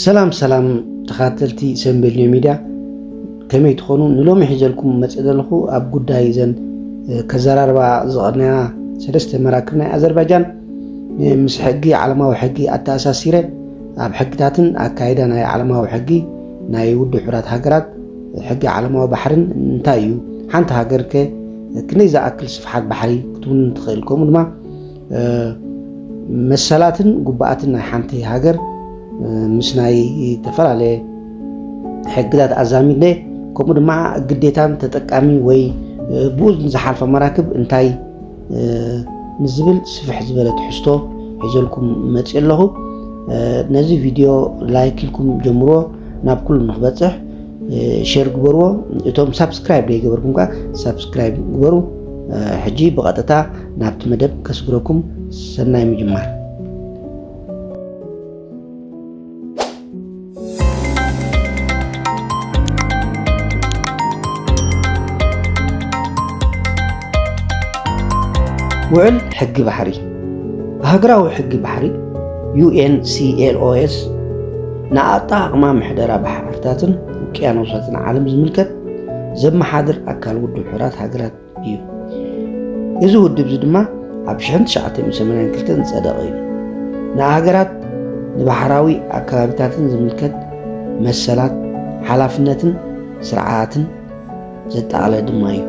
ሰላም ሰላም ተኻተልቲ ሰንበል ኒው ሚድያ፣ ከመይ ትኾኑ? ንሎሚ ሒዘልኩም መጽእ ዘለኹ ኣብ ጉዳይ እዘን፣ እ፣ ከዘራርባ ዝቐነያ ሰለስተ መራክብ ናይ ኣዘርባይጃን፣ እ፣ ምስ ሕጊ ዓለማዊ ሕጊ ኣተኣሳሲረ፣ ኣብ ሕግታትን ኣካይዳ ናይ ዓለማዊ ሕጊ ናይ ውድብ ሕቡራት ሃገራት፣ ሕጊ ዓለማዊ ባሕርን እንታይ እዩ? ሓንቲ ሃገር ከ ክንደይ ዝኣክል ስፍሓት ባሕሪ ክትውንን ትኽእል? ከምኡ ድማ፣ እ፣ መሰላትን ጉባኣትን ናይ ሓንቲ ሃገር፣ እ፣ ምስ ናይ ዝተፈላለየ ሕግታት ኣዛሚድነ፣ ከምኡ ድማ ግዴታን ተጠቃሚ ወይ፣ እ፣ ብኡ ንዝሓልፋ መራክብ እንታይ፣ እ፣ ንዝብል ስፍሕ ዝበለ ትሕዝቶ ሒዘልኩም መፅእ ኣለኹ። እ፣ ነዚ ቪድዮ ላይክ ኢልኩም ጀምርዎ፣ ናብ ኩሉ ንክበፅሕ፣ እ፣ ሼር ግበርዎ። እቶም ሳብስክራይብ ዘይገበርኩም ከኣ ሳብስክራይብ ግበሩ። እ፣ ሕጂ ብቐጥታ ናብቲ መደብ ከስግረኩም። ሰናይ ምጅማር። ውዕል ሕጊ ባሕሪ። ብሃገራዊ ሕጊ ባሕሪ፣ ዩ ኤን ሲ ኤል ኦ ኤስ፣ ንኣጠቓቕማ ምሕደራ ባሕርታትን ውቅያኖሳትን ዓለም ዝምልከት ዘመሓድር ኣካል ውድብ ሕቡራት ሃገራት እዩ። እዚ ውድብ እዚ ድማ ኣብ ሽሕን ትሽዓተ ሚእትን ሰማንያን ክልተን ዝጸደቐ እዩ። ንሃገራት ንባሕራዊ ኣከባቢታትን ዝምልከት መሰላት፣ ሓላፍነትን ስርዓትን ዘጠቓለለ ድማ እዩ።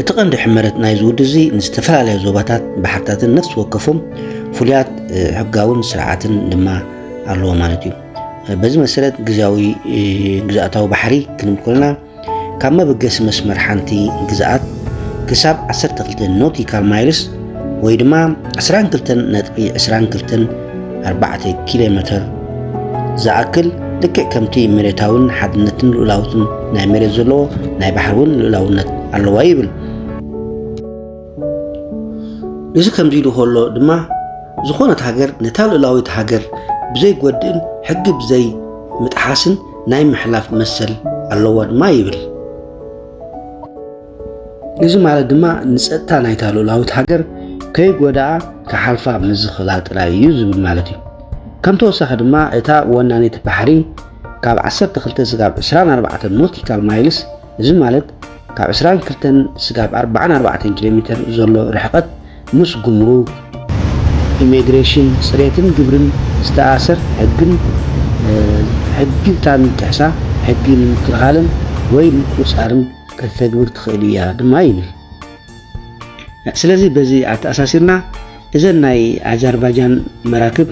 እቲ ቀንዲ ሕመረት ናይዚ ውድብ እዚ ንዝተፈላለያ ዞባታት ባሕርታትን ነፍሲ ወከፎም ፍሉያት፣ እ፣ ሕጋውን ስርዓትን ድማ ኣለዎ ማለት እዩ። በዚ መሰረት ግዝያዊ፣ እ፣ ግዝኣታዊ ባሕሪ ክንብል ከለና ካብ መበገሲ መስመር ሓንቲ ግዝኣት ክሳብ ዓሰርተ ክልተ ኖቲካል ማይልስ ወይ ድማ ዕስራን ክልተን ነጥቢ ዕስራን ክልተን ኣርባዕተ ኪሎ ሜተር ዝኣክል፣ ልክዕ ከምቲ መሬታውን ሓድነትን ልኡላውትን ናይ መሬት ዘለዎ፣ ናይ ባሕሪ እውን ልኡላውነት ኣለዋ ይብል። እዚ ከምዚ ኢሉ ከሎ ድማ፣ ዝኾነት ሃገር ነታ ልኡላዊት ሃገር ብዘይጎድእን ሕጊ ብዘይ ምጥሓስን ናይ ምሕላፍ መሰል ኣለዋ ድማ ይብል። እዚ ማለት ድማ ንጸጥታ ናይታ ልኡላዊት ሃገር ከይጎድኣ ክሓልፋ ምዝኽላ ጥራይ እዩ ዝብል ማለት እዩ። ከም ተወሳኺ ድማ እታ ወናኒት ባሕሪ ካብ ዓሰርተ ክልተ ስጋብ ዕስራን ኣርባዕተን ኖቲካል ማይልስ፣ እዚ ማለት ካብ ዕስራን ክልተን ስጋብ ኣርባዓን ኣርባዕተን ኪሎ ሜተር ዘሎ ርሕቐት ምስ ጉምሩክ፣ ኢሚግሬሽን፣ ጽሬትን ግብርን ዝተኣሳሰር ሕግን፣ እ፣ ሕግታን ጥሕሳ ሕጊ ንምክልኻልን ወይ ምቁጻርን ከተተግብር ትኽእል እያ ድማ ይብል። ስለዚ በዚ ኣተኣሳሲርና እዘን ናይ ኣዘርባይጃን መራክብ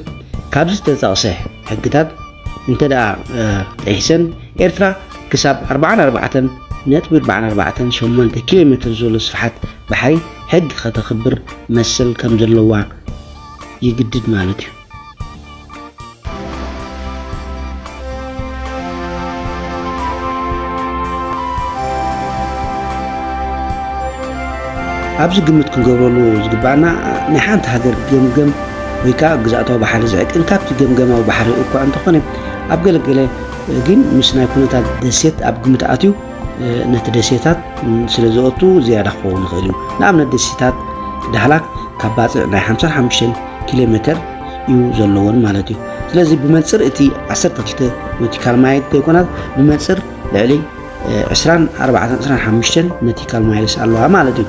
ካብዚ ዝተጠቕሰ ሕግታት እንተ ደኣ፣ እ፣ ጥሒሰን፣ ኤርትራ ክሳብ ኣርባዓን ኣርባዕተን ነጥቢ ኣርባዓን ኣርባዕተን ሸሞንተ ኪሎ ሜተር ዘሎ ስፍሓት ባሕሪ ሕጊ ከተኽብር መሰል ከም ዘለዋ ይግድድ ማለት እዩ። ኣብዚ ግምት ክንገብረሉ ዝግባኣና፣ ናይ ሓንቲ ሃገር ገምገም ወይ ከኣ ግዝኣታዊ ባሕሪ ዝዕቅን ካብቲ ገምገማዊ ባሕሪ እኳ እንተኾነ፣ ኣብ ገለገለ ግን ምስ ናይ ኩነታት ደሴት ኣብ ግምት ኣትዩ፣ እ፣ ነቲ ደሴታት ስለ ዘእቱ ዝያዳ ክኸውን ይኽእል እዩ። ንኣብነት ደሴታት ዳህላክ ካብ ባጽዕ ናይ ሓምሳን ሓሙሽተን ኪሎ ሜተር እዩ ዘለወን ማለት እዩ። ስለዚ ብመንጽር እቲ ዓሰርተ ክልተ ኖቲካል ማይል ዘይኮናት ብመንጽር ልዕሊ፣ እ፣ ዕስራን ኣርባዕተን ዕስራን ሓሙሽተን ኖቲካል ማይልስ ኣለዋ ማለት እዩ።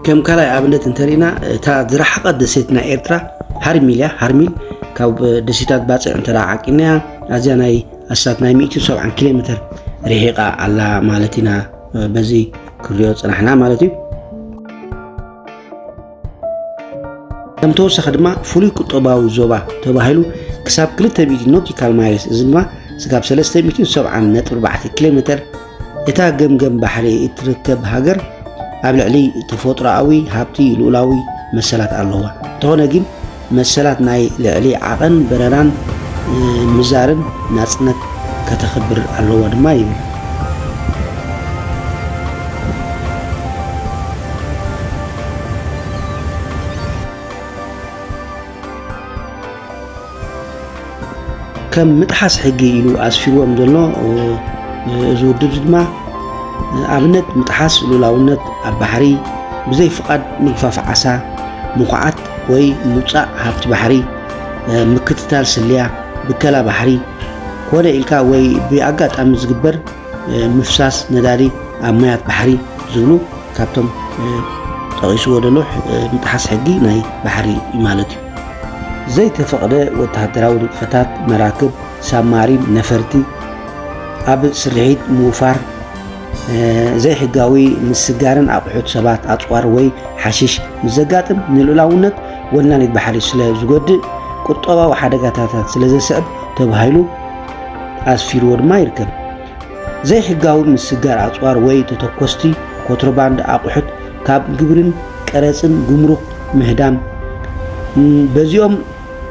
ከም ካልኣይ ኣብነት እንተሪእና፣ እታ ዝረሓቐት ደሴት ናይ ኤርትራ ሃርሚል እያ። ሃርሚል ካብ ደሴታት ባጽዕ እንተ ደኣ ዓቂንያ፣ ኣዝያ ናይ ኣስታት ናይ ሚእትን ሰብዓን ኪሎ ሜተር ርሒቓ ኣላ ማለት ኢና፣ በዚ ክንሪኦ ዝጸናሕና ማለት እዩ። ከም ተወሳኺ ድማ ፍሉይ ቁጠባዊ ዞባ ተባሂሉ ክሳብ ክልተ ሚእቲ ኖቲካል ማይልስ፣ እዚ ድማ ስጋብ ሰለስተ ሚእትን ሰብዓን ነጥቢ ኣርባዕተ ኪሎ ሜተር እታ ገምገም ባሕሪ እትርከብ ሃገር ኣብ ልዕሊ ተፈጥሮኣዊ ሃብቲ ልኡላዊ መሰላት ኣለዋ። እንተኾነ ግን መሰላት ናይ ልዕሊ ዓቐን በረራን፣ እ፣ ምዛርን ናጽነት ከተኽብር ኣለዋ ድማ ይብል። ከም ምጥሓስ ሕጊ ኢሉ ኣስፊርዎም ዘሎ፣ እ፣ እዚ ውድብ ድማ፣ እ፣ ኣብነት ምጥሓስ ልኡላውነት ኣብ ባሕሪ፣ ብዘይ ፍቓድ ምግፋፍ ዓሳ፣ ምኹዓት ወይ ምውጻእ ሃብቲ ባሕሪ፣ እ፣ ምክትታል ስልያ፣ ብከላ ባሕሪ፣ ኮነ ኢልካ ወይ ብኣጋጣሚ ዝግበር፣ እ፣ ምፍሳስ ነዳዲ ኣብ ማያት ባሕሪ ዝብሉ ካብቶም፣ እ፣ ጠቒስዎ ዘሎ፣ እ፣ ምጥሓስ ሕጊ ናይ ባሕሪ እዩ ማለት እዩ። ዘይተፈቕደ ወተሃደራዊ ንጥፈታት መራክብ፣ ሳብማሪን፣ ነፈርቲ ኣብ ስርሒት ምውፋር፣ እ፣ ዘይሕጋዊ ምስጋርን ኣቑሑት ሰባት፣ ኣጽዋር ወይ ሓሽሽ ምስ ዘጋጥም ንልኡላውነት ወናኒት ባሕሪ ስለ ዝጎድእ ቁጠባዊ ሓደጋታት ስለ ዘስዕብ ተባሂሉ ኣስፊርዎ ድማ ይርከብ። ዘይሕጋዊ ምስጋር ኣጽዋር ወይ ተተኮስቲ ኮንትሮባንድ ኣቑሑት ካብ ግብርን ቀረጽን ጉምሩክ ምህዳም፣ ም፣ በዚኦም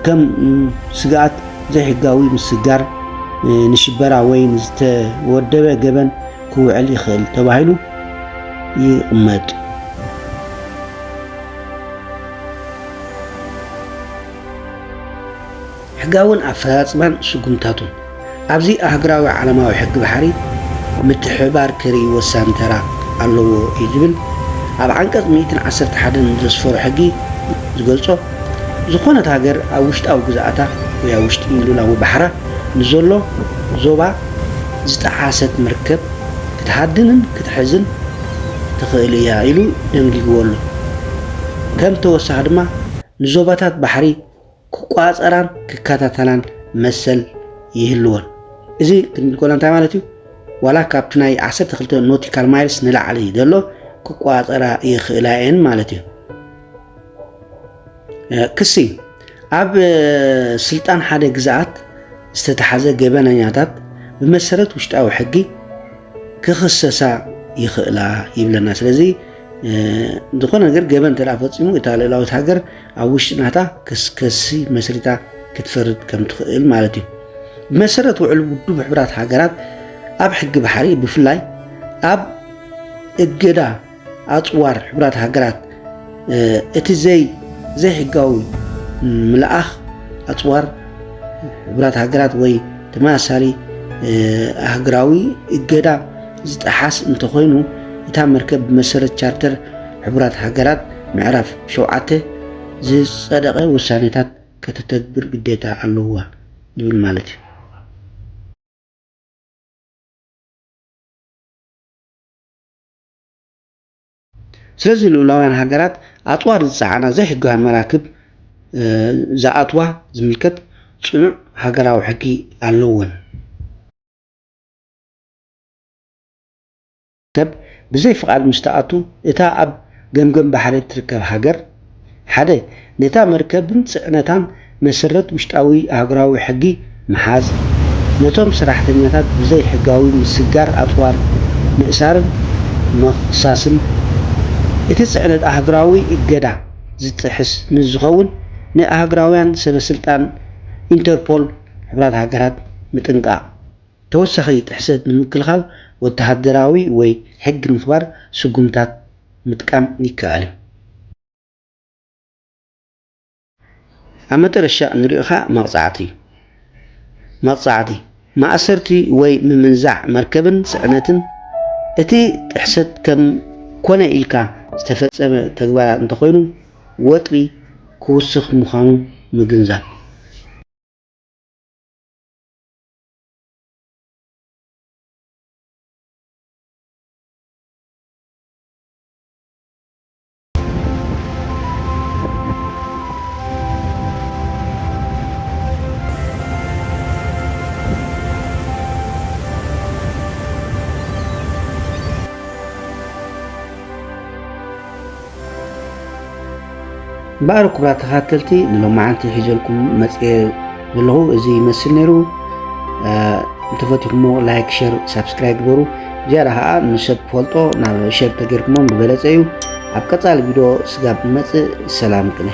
ከም፣ ም፣ ስግኣት ዘይሕጋዊ ምስጋር፣ እ፣ ንሽበራ ወይ ንዝተወደበ ገበን ክውዕል ይኽእል ተባሂሉ ይቕመጥ። ሕጋውን ኣፈጻጽማን ስጉምታቱን። ኣብዚ ኣህጉራዊ ዓለማዊ ሕጊ ባሕሪ ምትሕብባር ከርኢ ወሳኒ ተራ ኣለዎ እዩ ዝብል ኣብ ዓንቀጽ ሚእትን ዓሰርተ ሓደን ዘስፈሮ ሕጊ ዝገልጾ፣ ዝኾነት ሃገር ኣብ ውሽጣዊ ግዝኣታ ወይ ኣብ ውሽጢ ልኡላዊ ባሕራ ንዘሎ ዞባ ዝጠሓሰት መርከብ ክትሃድንን ክትሕዝን ትኽእል እያ ኢሉ ደንጊግዎ ኣሎ። ከም ተወሳኺ ድማ ንዞባታት ባሕሪ ክቋጸራን ክከታተላን መሰል ይህልወን። እዚ ክንብል ከለና እንታይ ማለት እዩ? ዋላ ካብቲ ናይ ዓሰርተ ክልተ ኖቲካል ማይልስ ንላዕሊ ዘሎ ክቋጸራ ይኽእላ እየን ማለት እዩ። እ፣ ክሲ ኣብ፣ እ፣ ስልጣን ሓደ ግዝኣት ዝተታሕዘ ገበነኛታት ብመሰረት ውሽጣዊ ሕጊ ክኽሰሳ ይኽእላ ይብለና። ስለዚ፣ እ፣ ዝኾነ ነገር ገበን እንተ ደኣ ፈጺሙ፣ እታ ልኡላዊት ሃገር ኣብ ውሽጢ ናታ ክስ-፣ ክሲ መስሪታ ክትፈርድ ከም ትኽእል ማለት እዩ። ብመሰረት ውዕል ውድብ ሕቡራት ሃገራት፣ ኣብ ሕጊ ባሕሪ ብፍላይ ኣብ እገዳ ኣጽዋር ሕቡራት ሃገራት፣ እ፣ እቲ ዘይ-፣ ዘይሕጋዊ ምልኣኽ ኣጽዋር ሕቡራት ሃገራት ወይ ተመሳሳሊ፣ እ፣ ኣህጉራዊ እገዳ ዝጠሓስ እንተኾይኑ፣ እታ መርከብ ብመሰረት ቻርተር ሕቡራት ሃገራት ምዕራፍ ሸውዓተ ዝጸደቐ ውሳኔታት ከተተግብር ግዴታ ኣለዋ ዝብል ማለት እዩ። ስለዚ ልኡላውያን ሃገራት ኣጽዋር ዝጸዓና ዘይሕጋውያን መራክብ፣ እ፣ ዝኣትዋ ዝምልከት ጽኑዕ ሃገራዊ ሕጊ ኣለወን። ሰብ ብዘይ ፍቓድ ምስ ተኣቱ፣ እታ ኣብ ገምገም ባሕሪ እትርከብ ሃገር፣ ሓደ፣ ነታ መርከብን ጽዕነታን መሰረት ውሽጣዊ ኣህጉራዊ ሕጊ ምሓዝ፣ ነቶም ሰራሕተኛታት ብዘይ ሕጋዊ ምስጋር ኣጽዋር ምእሳርን ምኽሳስን፣ እቲ ጽዕነት ኣህጉራዊ እገዳ ዝጥሕስ ምስ ዝኸውን፣ ንኣህጉራውያን ሰበ ስልጣን ኢንተርፖል ሕቡራት ሃገራት ምጥንቃቕ። ተወሳኺ ጥሕሰት ንምክልኻል ወተሃደራዊ ወይ ሕጊ ንምኽባር ስጉምታት ምጥቃም ይከኣል እዩ። ኣብ መጠረሻ እንሪኦ ኸኣ መቕጻዕቲ እዩ። መቕጻዕቲ፣ ማእሰርቲ ወይ ምምንዛዕ መርከብን ጽዕነትን፣ እቲ ጥሕሰት ከም ኮነ ኢልካ ዝተፈጸመ ተግባራት እንተኾይኑ፣ ወጥሪ ክውስኽ ምዃኑ ምግንዛብ። እምበኣር ክቡራት ተኸታተልቲ፣ ንሎማዓንቲ ሒዘልኩም መጽየ ዘለኹ እዚ ይመስል ነይሩ። እ፣ እንተፈቲኹሞ ላይክ፣ ሸር፣ ሳብስክራይብ ግበሩ። ዝያዳ ኸኣ ንሰብ ትፈልጦ ናብ ሸር ተገይርኩሞ ዝበለጸ እዩ። ኣብ ቀጻሊ ቪድዮ ስጋብ ንመጽእ ሰላም ቅነ።